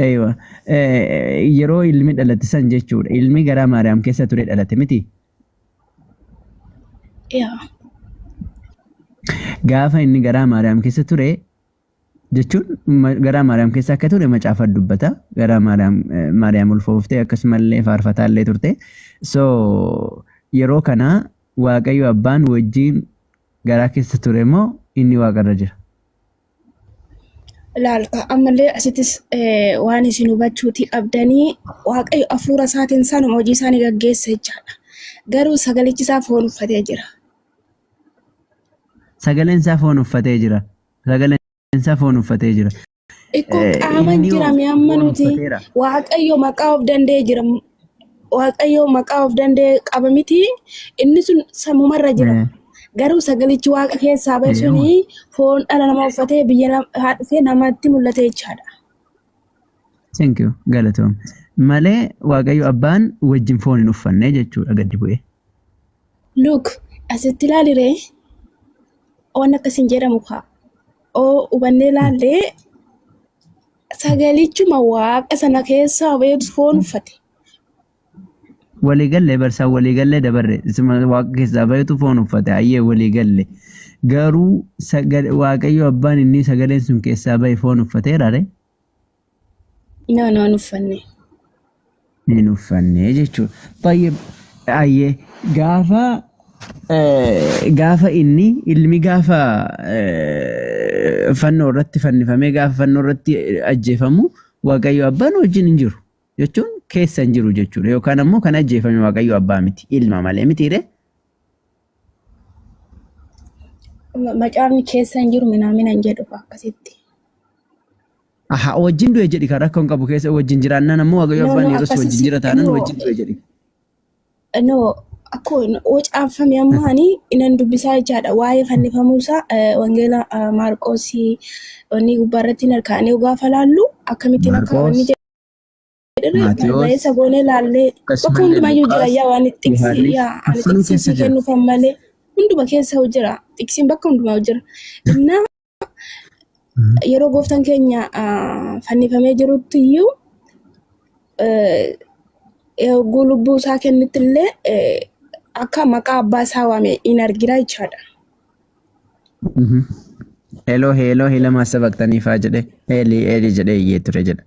Eeywa. Yeroo ilmi dhalate san jechuudha. Ilmi garaa Maariyaam keessa ture dhalate miti. Yaa. Gaafa inni garaa Maariyaam keessa ture jechuun garaa Maariyaam keessa akka ture macaafa dubbata. Garaa Maariyaam Maariyaam ulfooftee akkasumallee faarfataallee turte. So yeroo kana Waaqayyo abbaan wajjin garaa keessa ture moo inni waaqarra jira? Ilaal ka ammallee asittis waan isin hubachuutii qabdanii Waaqayyo hafuura isaatiin sanuma hojii isaanii gaggeessa jechaadha. Garuu sagalichi isaa foon uffatee jira. Sagaleen isaa foon uffatee jira. Sagaleen isaa foon uffatee jira. Ikkoo qaaman Inni jira mee amma foon nuti uffateera. Waaqayyo maqaa of danda'e jira. Waaqayyo maqaa of danda'e qaba miti inni sun samumarra jira. Garuu sagalichi waaqa keessaa ba'e suni foon dhala namaa uffatee biyya lafaa dhufee namatti mul'ate jechaadha. Thank you. Galatoom. Malee Waaqayyo abbaan wajjin foon hin uffanne jechuudha gadi bu'ee. Look, asitti ilaali ree waan akkas hin jedhamu kaa. Oo hubannee ilaallee sagalichuma waaqa sana keessaa ba'eetu foon uffate. Waliigallee barsaan waliigallee dabarre isuma waaqa keessaa bahetu foon uffate ayyee waliigalle garuu waaqayyo abbaan inni sagaleen sun keessaa bahe foon uffateera ree? No, no, hin uffanne. Hin uffanne jechuudha. Tayyib ayyee gaafa gaafa inni ilmi gaafa fannoo irratti fannifamee gaafa fannoo irratti ajjeefamu waaqayyo abbaan wajjin hin jiru. Jechuun keessa hin jiru jechuudha. Yookaan ammoo kan ajjeefame Waaqayyo abbaa miti, ilma malee mitiiree? Macaafni keessa hin jiru minaamina hin jedhu akkasitti. Aha, wajjin du'e jedhi kan rakkoo hin qabu keessa wajjin jiraannaan ammoo Waaqayyo No, abbaan no, yeroo si wajjin akkasisi jira taanaan no, wajjin du'e jedhi. No, akkoo caafame amma ani inan dubbisaa jechaadha. Waa'ee fannifamuu isaa wangeela Maarqoosii wanni gubbaa irratti hin harkaanee gaafa laallu akkamittiin akka wanni Maarqoos, jedhirre Maatewos, barreessa goonee laallee bakka akkasumallee hundumayyuu jira Luqaas, yaa waan xiqsii Yohaannis yaa ani afranuu xiqsii keessa sii jira. kennuufan malee hunduma keessa jira xiqsiin bakka hundumaa jira. Innaa yeroo gooftaan keenya fannifamee jirutti iyyuu yogguu lubbuu isaa kennutti illee akka maqaa abbaa isaa waame in argina jechaadha. Heloo heloo helama sabaqtanii faa jedhe eelii eelii jedhee iyyee ture jedha.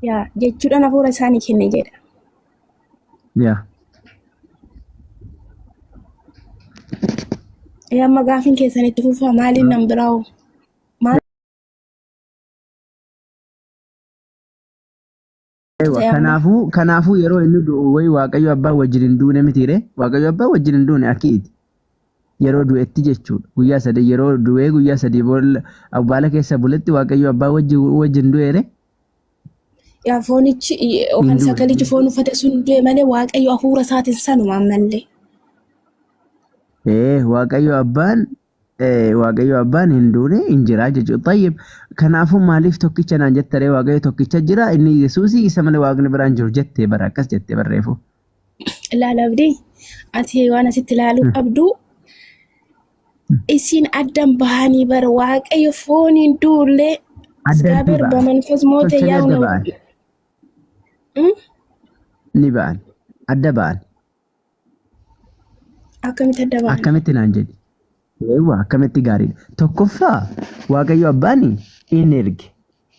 Yaa jechuudhaan hafuura isaanii kenne jedha. Yaa. Amma gaafiin keessan itti fufaa maaliin nan biraa'u? Maal Ewa, ta'e amma? kanaafuu yeroo inni du'u wayi Waaqayyo abbaa wajjin hin duune mitiire Waaqayyo abbaa wajjin hin duune akiiti yeroo du'etti jechuudha guyyaa sadii yeroo du'ee guyyaa sadii boolla awwaala keessa buletti Waaqayyo abbaa wajjin du'eere Yaa foonichi hin yookaan duune. sagalichi foon uffate sun du'e malee Waaqayyo hafuura isaatiin sanuma ammallee. Ee Waaqayyo abbaan Waaqayyo abbaan hin duune hin jira jechuudha. Tayyib kanaafuu maaliif tokkicha naan jettaree Waaqayyo tokkicha jira inni Yesuusii isa malee Waaqni biraan jiru jettee bara akkas jettee barreefu. Ilaali abdii ati waan asitti ilaaluu qabdu isin addan bahanii bara Waaqayyo fooniin du'ullee Addatti እግዚአብሔር ba'an. በመንፈስ ሞተ Tolchanii ያው adda ነው። ba'an. እም? Ni ba'an. Adda ba'an. Akkamitti adda ba'an? Akkamitti naan jedhi. Eewwa akkamitti gaariidha. Tokkoffaa Waaqayyo abbaan in erge.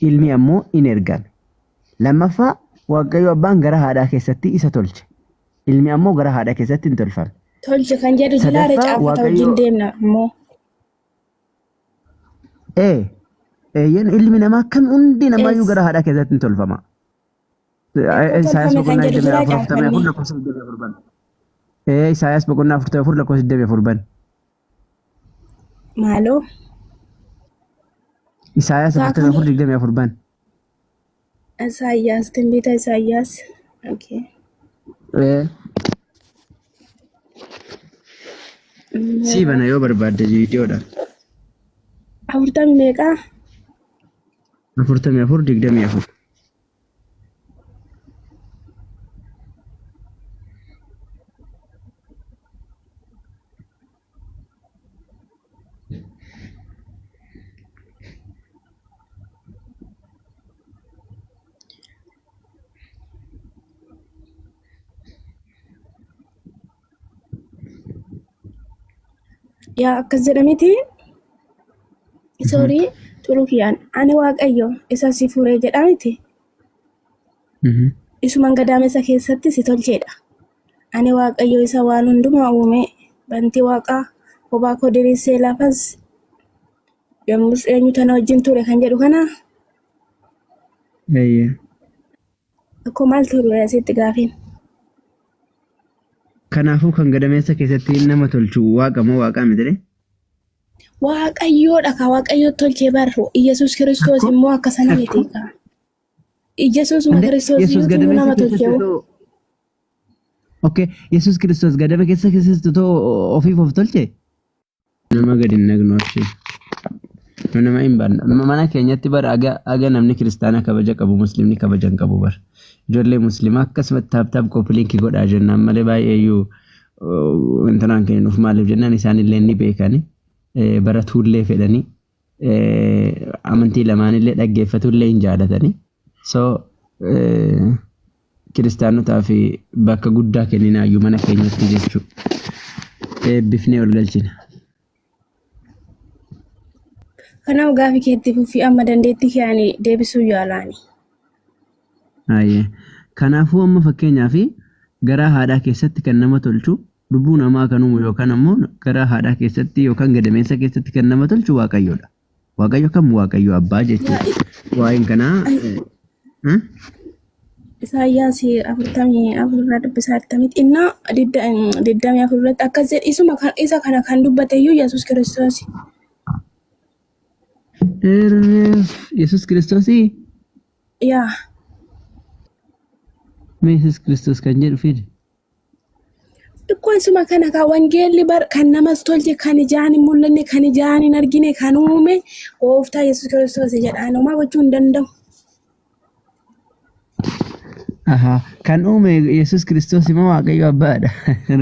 Ilmi ammoo in ergame. Lammaffaa Waaqayyo abbaan gara haadhaa keessatti isa tolche. Ilmi ammoo gara haadha keessatti hin tolfamne. Tolche kan jedhu jilaare Sadaffaa caaffata wajjin Waaqayyo deemna ammoo. ee eeyyeen ilmi namaa kam hundi namaayyuu Ees. gara haadhaa keessatti hin tolfama. Ekkoo Isaayaas tolfame kan boqonnaa jedhu jiraa 24 44 caaffanni. lakkoofsa 24 ban. Ee Isaayaas boqonnaa 44 lakkoofsa 24 ban. Maaloo. Isaayaas Isaa 44 kami? 24 ban. Isaayyaas, ትንቢተ Isaayyaas. Okay. Ee sii bana yoo barbaadde viidiyoodha. Afurtamii meeqaa? 44 24. Yaa akkas jedhamiti. Soorii turuu kiyyaan ani Waaqayyo isa si fure jedhamiti. Isuman gadaamessa keessatti si tolcheedha. Ani Waaqayyo isa waan hundumaa uume bantii waaqaa kophaa koo diriirsee lafas yommus eenyu tana wajjin ture kan jedhu kana Eeyyee. Akkoo maal ture asitti gaafiin? Kanaafuu kan gadameessa keessatti nama tolchu waaqa moo waaqaa miti ree? Waaqayyoodha ka Waaqayyo tolchee barru. Iyyasuus Kiristoos Akkoo immoo akka sana miti akkoo ka. Iyyasuusuma Ande Kiristoos Yesuus iyyuutu gadameessa nama keessatti tolchee. otoo Okay, Yesuus Kiristoos gadama keessa keessatti otoo ofiif of tolche? Nama gadi hin naqnu abshir. Nu nama hin barna. Mana keenyatti bara aga aga namni kiristaana kabaja qabu muslimni kabaja hin qabu bara. Ijoollee muslimaa akkasumatti taap taap koppiliinki godhaa jennaan malee baay'ee iyyuu intanaan kenninuuf maaliif jennaan isaanillee ni beekani. Baratuullee fedhani. Amantii lamaanillee dhaggeeffatullee hin jaalatani. So kiristaanotaa fi bakka guddaa kenninaayyuu mana keenyatti jechuudha. Eebbifnee ol galchina. Kanaaf gaafii keetti fufii amma dandeettii kee ani deebisuu yaalaani. Hayyee. Kanaafuu amma fakkeenyaaf garaa haadhaa keessatti kan nama tolchu lubbuu namaa kan uumu yookaan ammoo garaa haadhaa keessatti yookaan gadameessa keessatti kan nama tolchu Waaqayyoodha. Waaqayyo kam Waaqayyo abbaa jechuudha. Waa'een kanaa Isaayyaas 44 irraa dubbisaa jirta miti. Innaa 24 irratti akkas jedhe isuma kan isa kana kan dubbate iyyuu Yesuus Kiristoos. Yesuus Kiristoosii Yaa mee Yesuus Kiristoos kan jedhu fidi. Ikkoo isuma kana ka wangeelli bar kan namas tolche kan ijaan hin mul'anne kan ijaan hin argine kan uume gooftaa Yesuus Kiristoos jedhaan homaa gochuu hin danda'u. Ahaa, kan uume Yesuus Kiristoos immoo Waaqayyo Abbaadha.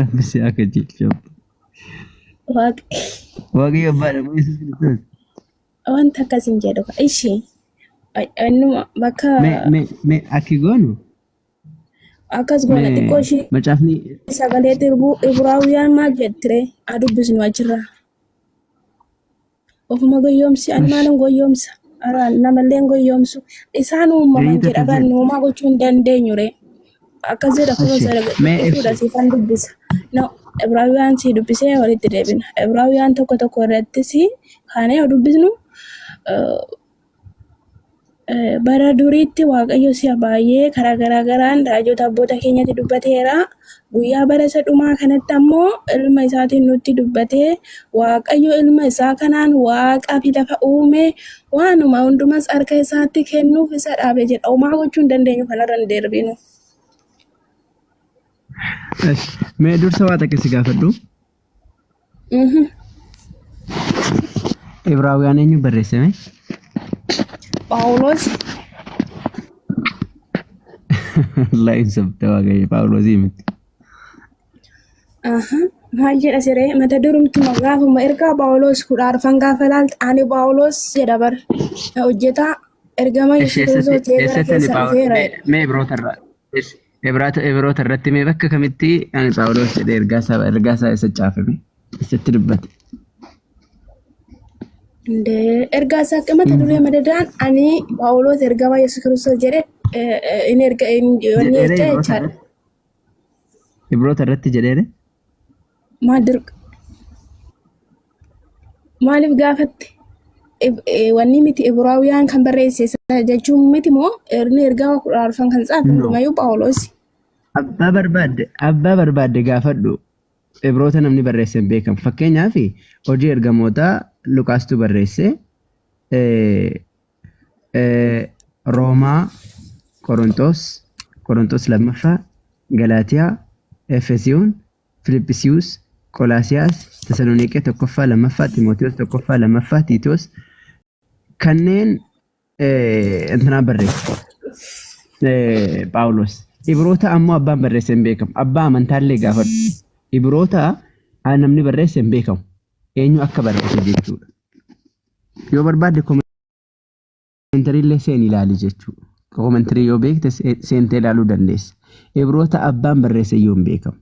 Rabbi si haa qajeelchu. Waaqi Waaqayyo Abbaadha moo Yesuus Kiristoos? wanta akkas hin jedhu. Ishee innuma bakka Mee mee mee akki goonu akkas goona mee xiqqoo ishee macaafni sagalee dirbuu Ibraawiyaan maal jettire haa dubbisnu achirraa. Ofuma goyyoomsi ani maalan goyyoomsa Ara namallee hin goyyoomsu isaan uumaman Gayii jedha takka bar jedhu. nu homaa gochuu hin dandeenyu ree. Akkas jedha kunoo Ashi sana mee dhufuudha ibsi. siifan dubbisa. No Ibraawiyaan si dubbisee walitti deebina. Ibraawiyaan tokko tokko irrattis kaanee yoo dubbisnu eh, Bara duriitti Waaqayyo si'a baay'ee karaa garaa garaan raajota abboota keenyatti dubbateera. Guyyaa bara isa dhumaa kanatti ammoo ilma isaatiin nutti dubbate. Waaqayyo ilma isaa kanaan waaqaa fi lafa uume, waanuma hundumas harka isaatti kennuuf isa dhaabe jedha. Homaa gochuu hin dandeenyu kanarra hin darbinu. Ashi mee dursa waa takka si gaafadhu. Ibraawiyaan eenyu barreessame? Phaawulos Wallahi hin sobda waaqayyo Phaawulosii miti. Aha. Maal jedha siree mata durumtuma gaafuma ergaa Phaawulos 14 gaafa ilaalte ani Phaawulos jedha bar hojjetaa ergama Eshi Yesuus eessatti Kiristoos ta'ee gara eessatti ani keessan Phaawulos dhufeera mee jedha. mee Ibroota irraa eshi Ibraata Ibroota irratti mee bakka kamitti ani Phaawulos jedhee ergaa isaa eessa caafame eessatti dubbate? Indee ergaa isaa akka mata duree madadaan ani Phaawulos ergama Yesuus Kiristoos jedhe inni erga inni Jedheere jecha Ibroota jechaadha. irratti Ibroota irratti jedheere Maal dirqa maaliif gaafatte? Wanni miti Ibraawiyaan kan barreesse isa jechuun miti moo inni ergaa 14 kan tsaafe No. hundumayyuu Phaawulos. Abbaa barbaadde gaafadhu. Ibroota namni barreesse hin beekamu. Fakkeenyaaf hojii ergamootaa Luqaastu barreesse. Roomaa, Qorontos, Qorontos lammaffaa, Galaatiyaa, Efesiyoon, Filiphisiyuus, Qolaasiyaas, Tasaloniiqee tokkoffaa, lammaffaa, Ximootiyoos tokkoffaa, lammaffaa, Tiitoos kanneen intinaa barreesse. Phaawulos. Ibroota ammoo abbaan barreesse hin beekamu. Abbaa amantaallee gaafadhu. Ibroota namni barreesse hin beekamu. Eenyu akka barreesse jechuudha. Yoo barbaadde Koomentarii illee seeni ilaali jechuudha. Koomentarii yoo beekte seentee ilaaluu dandeessa. Ibroota abbaan barreesse iyyuu hin beekamu.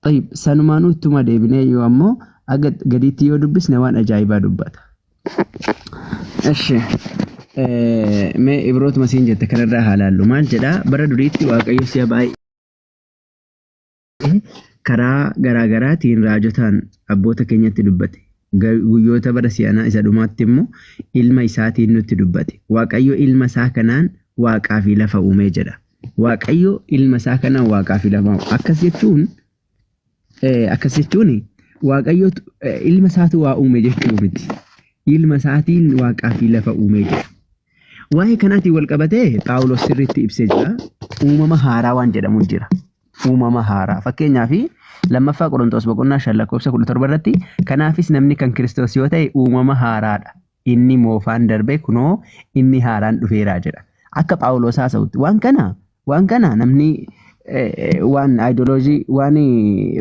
Tayyib sanumaanuu ittuma deebinee yoo ammoo Aga gadiitti yoo dubbisne waan ajaa'ibaa dubbata. Eshi mee Ibrootuma siin jette kanarraa haa laallu. Maal jedhaa? Bara duriitti Waaqayyo si'a baay'ee karaa garaa garaatiin raajotaan abboota keenyatti dubbate. Guyyoota bara si'anaa isa dhumaatti immoo ilma isaatiin nutti dubbate. Waaqayyo ilma isaa kanaan waaqaa fi lafa uumee jedha. Waaqayyo ilma isaa kanaan waaqaa fi lafa uume. Akkas jechuun akkas jechuun Waaqayyo ilma isaatu waa uume jechuu miti. Ilma isaatiin waaqaa fi lafa uumee jedha. Waa'ee kanaatiin wal qabatee Phaawulos sirriitti ibsee jira. Uumama haaraa waan jedhamu jira. Uumama haaraa. Fakkeenyaaf lammaffaa Qorontoos boqonnaa 5 lakkoofsa 17 irratti kanaafis namni kan Kiristoos yoo ta'e uumama haaraadha. Inni moofaan darbe kunoo inni haaraan dhufeera jedha. Akka Phaawulos haasa'utti waan kana waan kana namni waan aayidoloojii waan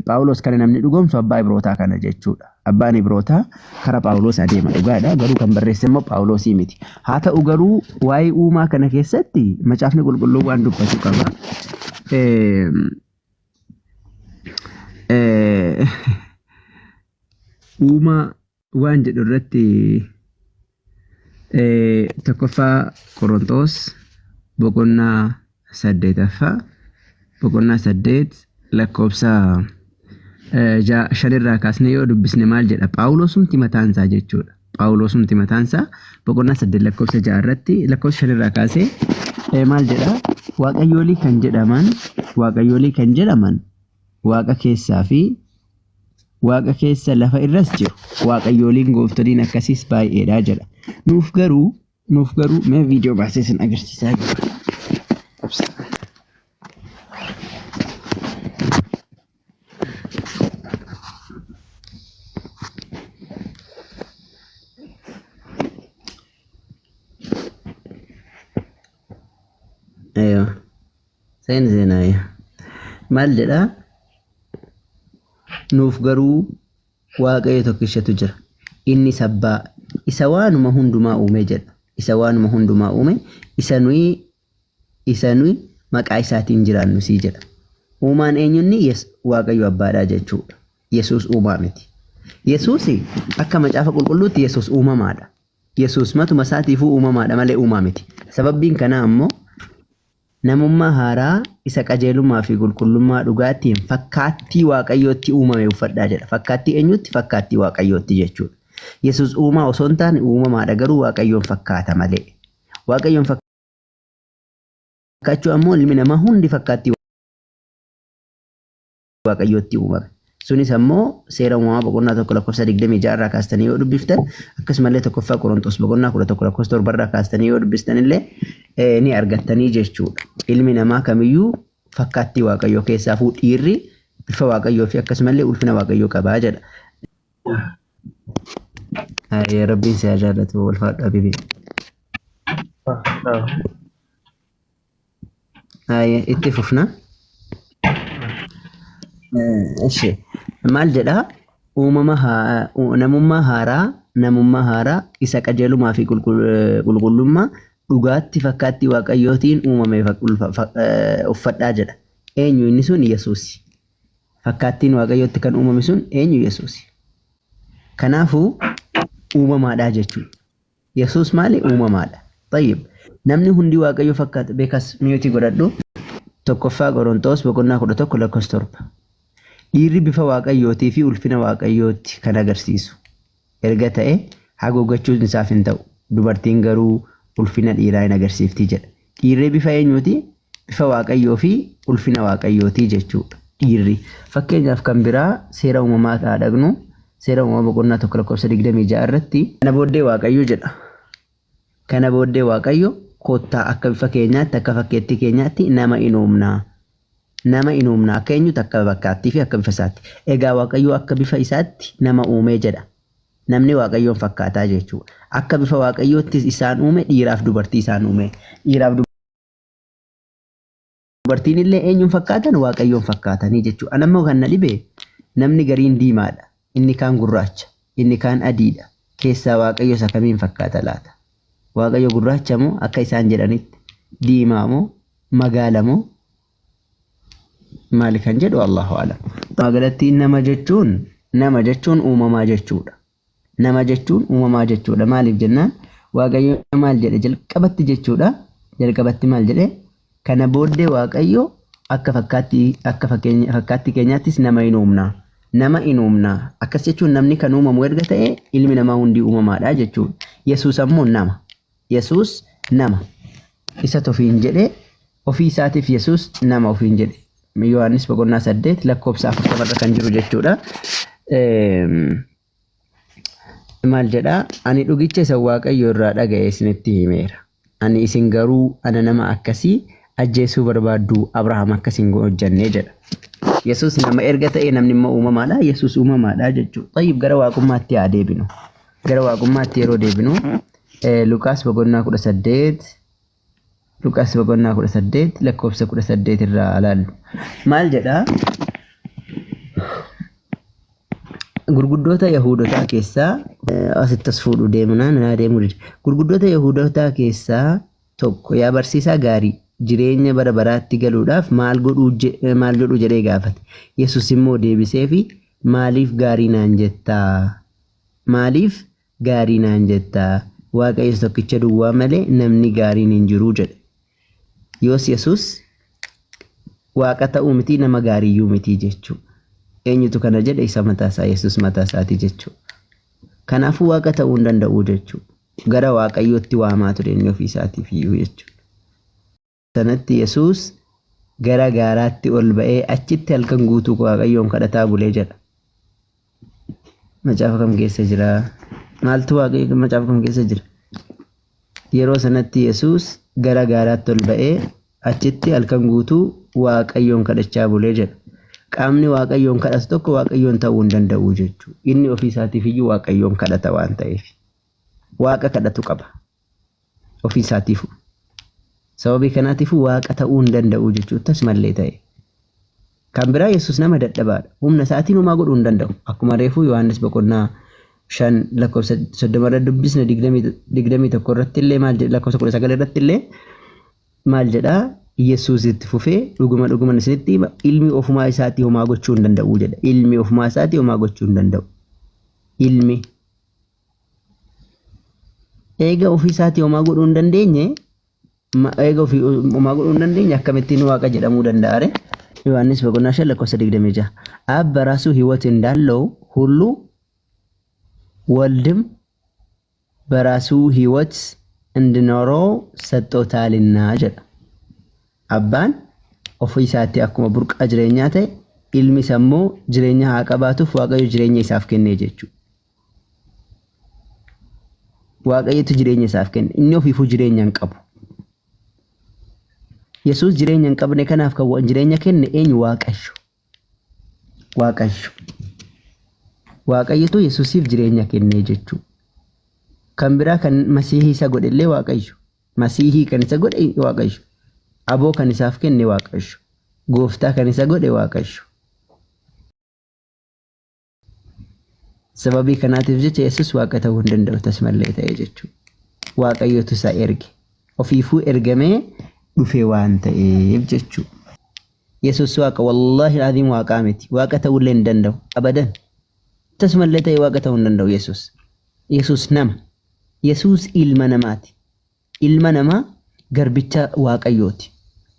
Phaawulos kana namni dhugoomsu abbaa Ibrootaa kana jechuudha. Abbaan Ibrootaa kara Phaawulos adeema dhugaadha. Garuu kan barreesse immoo Phaawulosii miti. Haa ta'u garuu waa'ee uumaa kana keessatti macaafni qulqulluun waan dubbatu qaba. Uumaa waan jedhu irratti tokkoffaa Qorontoos boqonnaa saddeetaffaa boqonnaa 8 lakkoofsa shanirraa kaasnee yoo dubbisne maal jedha? Phaawulosumti mataan isaa jechuudha. Phaawulosumti mataan isaa boqonnaa 8 lakkoofsa 6 irratti lakkoofsa shanirraa kaasee maal jedha? Waaqayyoolii kan jedhaman waaqayyoolii kan jedhaman waaqa keessaa fi Waaqa keessa lafa irras jiru. Waaqayyooliin gooftoliin akkasiis baay'eedha jedha. Nuuf garuu nuuf garuu mee viidiyoo baasee isin agarsiisaa jira. Obsa. Aywa. Seen seenaa. Maal jedhaa? Nuuf garuu Waaqayyo tokkichatu jira. Innis Abbaa, isa waanuma hundumaa uume jedha. Isa waanuma hundumaa uume, isa nuyi isa nuyi maqaa isaatiin jiraannusii jedha. Uumaan eenyunni Yes, Waaqayyo Abbaadha jechuudha. Yesuus uumaa miti. Yesuus akka macaafa qulqulluutti Yesuus uumamaadha. Yesuus matuma isaatiifuu uumamaadha malee uumaa miti. Sababbiin kanaa ammoo Namummaa haaraa isa qajeelummaa fi qulqullummaa dhugaatiin fakkaattii Waaqayyootti uumame uffadhaa jedha. Fakkaattii eenyuutti? Fakkaattii Waaqayyootti jechuudha. Yesuus uumaa osoo hin taane uumamaadha garuu Waaqayyoon fakkaata malee. Waaqayyoon fakkaachuu ammoo ilmi namaa hundi fakkaattii Waaqayyootti uumame. Sunis ammoo seera uumamaa boqonnaa 1 lakkoofsa 26 irraa kaastanii yoo dubbiftan akkasumallee tokkoffaa Qorontos boqonnaa 11 lakkoofsa 7 irraa kaastanii yoo dubbistan illee ni argattanii jechuudha. Ilmi namaa kamiyyuu fakkaattii Waaqayyoo keessaafuu dhiirri bifa Waaqayyoo fi akkasumallee ulfina Waaqayyoo qabaa jedha. Hayyee Rabbiin si haa jaallatu ulfaadhu habibi. Hayyee itti fufna. Ishi maal jedha? Uumama namummaa haaraa namummaa haaraa isa qajeelumaa fi qulqullummaa dhugaatti fakkaattii Waaqayyootiin uumame uffadhaa jedha. Eenyu inni sun? Yesuusi. Fakkaattiin Waaqayyootti kan uumame sun eenyu? Yesuusi. Kanaafuu uumamaadhaa jechuudha. Yesuus maali? Uumamaadha. Tayyib. Namni hundi Waaqayyo fakkaata. Beekas miyuutii godhadhu. Tokkoffaa Qorontoos boqonnaa 11 lakkoofsa 7. Dhiirri bifa Waaqayyootii fi ulfina Waaqayyootti kan agarsiisu erga ta'e haguuggachuun isaaf hin ta'u. Dubartiin garuu ulfina dhiiraa hin agarsiifti jedha. Dhiirri bifa eenyuuti? Bifa Waaqayyoo fi ulfina Waaqayyooti jechuudha. Dhiirri. Fakkeenyaaf kan biraa seera uumamaa haa dhaqnu. Seera uumamaa boqonnaa 1 lakkoofsa 26 irratti. Kana booddee Waaqayyo jedha. Kana booddee Waaqayyo kottaa akka bifa keenyaatti akka fakkeettii keenyaatti nama in uumnaa. Nama in uumnaa akka eenyutti akka fakkaattii fi akka bifa isaatti. Egaa Waaqayyo akka bifa isaatti nama uumee jedha. Namni Waaqayyoon fakkaataa jechuudha. Akka bifa Waaqayyoottis isaan uume dhiiraaf dubartii isaan uume. Dhiiraaf dubartiin illee eenyuun fakkaatan? Waaqayyoon fakkaatanii jechuudha. Ana immoo kan na dhibe namni gariin diimaadha, inni kaan gurraacha, inni kaan adiidha. Keessaa Waaqayyo isa kamiin fakkaata laata? Waaqayyo gurraacha moo akka isaan jedhanitti diimaa moo magaala moo maali kan jedhu Allahu alam. Walumaa galatti nama jechuun Nama jechuun uumamaa jechuudha. Nama jechuun uumamaa jechuudha. Maaliif jennaan Waaqayyo maal jedhe jalqabatti jechuudha. Jalqabatti maal jedhe? Kana booddee Waaqayyo akka fakkaatti akka fakkeenya fakkaatti keenyaattis nama hin uumna. Nama hin uumna. Akkas jechuun namni kan uumamu erga ta'e ilmi namaa hundi uumamaadha jechuudha. Yesuus ammoo nama. Yesuus nama. Isatu ofiin jedhe ofii isaatiif Yesuus nama ofiin jedhe. Yohaannis boqonnaa 8 lakkoofsa 40 irra kan jiru jechuudha. Maal jedhaa? Ani dhugicha isa Waaqayyo irraa dhaga'e isinitti himeera. Ani isin garuu ana nama akkasii ajjeesuu barbaaddu Abrahaam akkas hin hojjenne jedha. Yesuus nama erga ta'e namni immoo uumamaadha. Yesuus uumamaadha jechuudha. Tayyib gara waaqummaatti haa deebinu. Gara waaqummaatti yeroo deebinu Luqaas boqonnaa 18 Luqaas boqonnaa 18 lakkoofsa 18 irraa ilaallu. Maal jedhaa? Gurguddoota Yahuudotaa keessaa asitti as fuudhu deemnaan naa deemuu dide. Gurguddoota Yahuudotaa keessaa tokko yaa barsiisaa gaarii jireenya bara baraatti galuudhaaf maal godhuu maal godhuu jedhee gaafate. Yesus immoo deebiseefi maaliif gaarii naan jettaa? Maaliif gaarii naan jetta? Waaqa isa tokkicha duwwaa malee namni gaariin hin jiru jedhe. Yoos Yesus Waaqa ta'uu miti nama gaariiyyuu miti jechuu. Eenyutu kana jedhe? Isa mataa isaa Yesus mataa isaatii jechuu. Kanaafuu Waaqa ta'uu hin danda'u jechuu. Gara Waaqayyootti waamaa ture inni ofii isaatiif iyyuu jechuu. Sanatti Yesus gara gaaraatti ol ba'ee achitti halkan guutuu Waaqayyoon kadhataa bulee jedha. Macaafa kam keessa jira? Maaltu Waaqayyo macaafa kam keessa jira? Yeroo sanatti Yesuus gara gaaraatti ol ba'ee achitti halkan guutuu Waaqayyoon kadhachaa bulee jedha. Qaamni Waaqayyoon kadhatu tokko Waaqayyoon ta'uu hin danda'u jechuudha. Inni ofii isaatiif iyyuu Waaqayyoon kadhata waan ta'eef. Waaqa kadhatu qaba. Ofii isaatiifu. Sababii kanaatiifuu Waaqa ta'uu hin danda'u jechuudha tasumallee ta'e. Kan biraa Yesuus nama dadhabaadha. Humna isaatiin homaa godhuu hin danda'u. Akkuma reefuu Yohaannis boqonnaa 5 lakkoofsa 30 irra dubbisne 21 irratti illee maal jedha lakkoofsa 19 irratti illee maal jedha Yesuus itti fufee dhuguma dhuguman isinitti hima ilmi ofumaa isaatii homaa gochuu hin danda'u jedha. Ilmi ofumaa isaatii homaa gochuu hin danda'u. Ilmi eega ofii isaatii homaa godhuu hin dandeenye eega ofii homaa godhuu hin dandeenye akkamittiin waaqa jedhamuu danda'a ree? Yohaannis boqonnaa 5 lakkoofsa 26 አብ በራሱ ሕይወት እንዳለው ሁሉ ወልድም በራሱ ሕይወት እንዲኖረው ሰጥቶታልና jedha. Abbaan ofii isaatti akkuma burqaa jireenyaa ta'e ilmi isa immoo jireenya haa qabaatuuf Waaqayyo jireenya isaaf kennee jechuudha. Waaqayyotu jireenya isaaf kenne. Inni ofiifuu jireenya hin qabu. Yesuus jireenya hin qabne kanaaf kan jireenya kenne eenyu? Waaqayyo. Waaqayyo. Waaqayyotu Yesuusiif jireenya kennee jechuudha. Kan biraa kan Masiihii isa godhe illee Waaqayyo. Masiihii kan isa godhe Waaqayyo. Aboo kan isaaf kenne Waaqayyo. Gooftaa kan isa godhe Waaqayyo. Sababii kanaatiif jecha Yesuus Waaqa ta'uu hin danda'u tasumallee ta'e jechuudha. Waaqayyotu isa erge. Ofiifuu ergamee dhufe waan ta'eef jechuudha. Yesuus Waaqa wallaahi alaaziim Waaqaa miti. Waaqa ta'uullee hin danda'u. Abadan. Tasumallee ta'e Waaqa ta'uu hin danda'u Yesuus. Yesuus nama. Yesuus ilma namaati. Ilma namaa garbicha Waaqayyooti.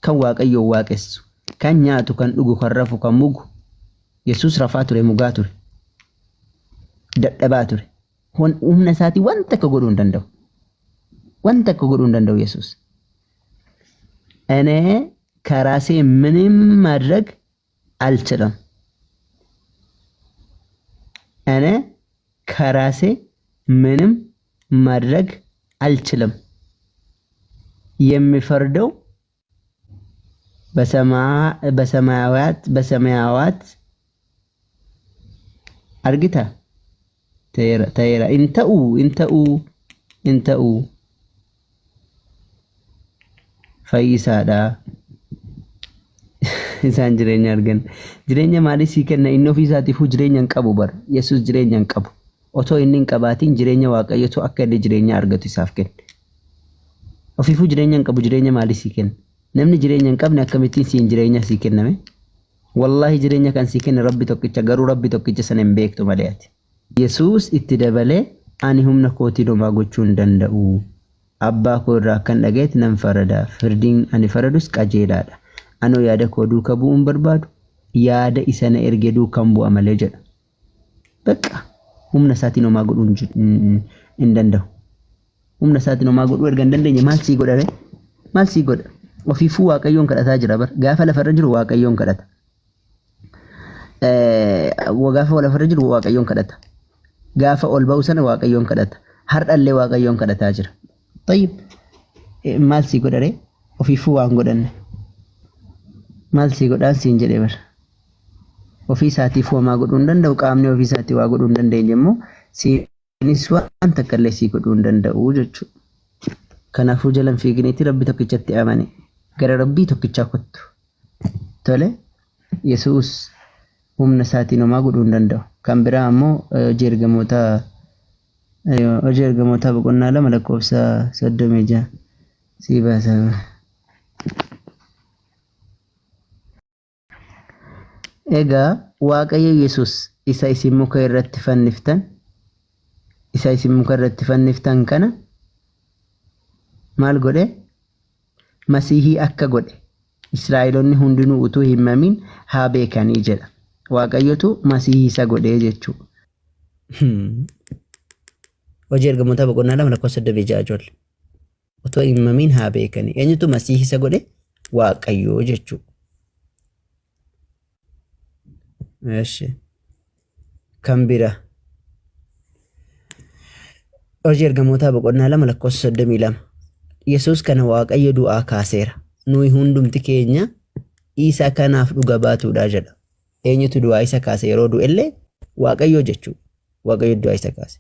Kan Waaqayyoon waaqessu, kan nyaatu, kan dhugu, kan rafu, kan mugu. Yesuus rafaa ture, mugaa ture. Dadhabaa ture. Humna isaatii wanta akka godhuu hin danda'u. Wanta akka godhuu hin danda'u Yesuus. እኔ ከራሴ ምንም ማድረግ አልችልም። እኔ ከራሴ ምንም ማድረግ አልችልም። የሚፈርደው በሰማያዊት በሰማያዋት argita ta'eera ta'eera hin ta'u hin ta'u hin ta'u fayyisaadha isaan jireenya argan jireenya maalii sii kenna inni ofii isaatiifuu jireenya hin qabu bar yesus jireenya hin qabu otoo inni hin qabaatiin jireenya waaqayyotu akka inni jireenya argatu isaaf kenne ofiifuu jireenya hin qabu jireenya maalii sii kenna namni jireenya hin qabne akkamittiin siin jireenya sii kenname Wallaahi jireenya kan sii kenne Rabbi tokkicha garuu Rabbi tokkicha sana hin beektu malee ati. Yesuus itti dabalee ani humna kootiin homaa gochuu hin danda'u. Abbaa koo irraa akkan dhaga'etti nan farada. Firdiin ani faradus qajeelaadha. Anoo yaada koo duuka bu'uu hin barbaadu. Yaada isa na erge duukan bu'a malee jedha. Bakka humna isaatiin homaa godhuu hin danda'u. Humna isaatiin homaa godhuu erga hin dandeenye maal sii godha ree? Maal sii godha? Ofiifuu Waaqayyoon kadhataa jira bar. Gaafa lafarra jiru Waaqayyoon kadhata. Gaafa lafarra jiru Waaqayyoon kadhata. Gaafa ol ba'u sana Waaqayyoon kadhata. Har'allee Waaqayyoon kadhataa jira. Tayyib maal sii godha ree? Ofiifuu waan godhanne. Maal sii godhaan siin jedhee bar. Ofii isaatiif homaa godhuu hin danda'u qaamni ofii isaatii waa godhuu hin dandeenye immoo siinis waan takka illee sii godhuu hin danda'u jechuudha. Kanaafuu jalan fiiginiitti Rabbi tokkichatti amani. Gara Rabbii tokkichaa kottu. Tole Yesuus humna isaatiin homaa godhuu hin danda'u. Kan biraa ammoo hojii ergamootaa hojii ergamootaa boqonnaa 2 lakkoofsa 36 sii baasa. Egaa Waaqayyo Yesus isa isin muka irratti fanniftan, isa isin muka irratti fanniftan kana maal godhe? Masiihii akka godhe Israa'eloonni hundinuu utuu hin mamin haa beekanii jedha. Waaqayyotu Masiihii isa godhee jechuu. Hojii ergamootaa boqonnaa 2 lakkoofsa 36 ijoollee. Otoo hin mamiin haa beekanii. Eenyutu Masiih isa godhe? Waaqayyoo jechuu. Eshi. Kan bira. Hojii ergamootaa boqonnaa 2 lakkoofsa 32. Yesuus kana Waaqayyo du'aa kaaseera. Nuyi hundumti keenya isa kanaaf dhuga baatuudha jedha. Eenyutu du'aa isa kaase yeroo du'ellee? Waaqayyo jechuudha. Waaqayyo du'aa isa kaase.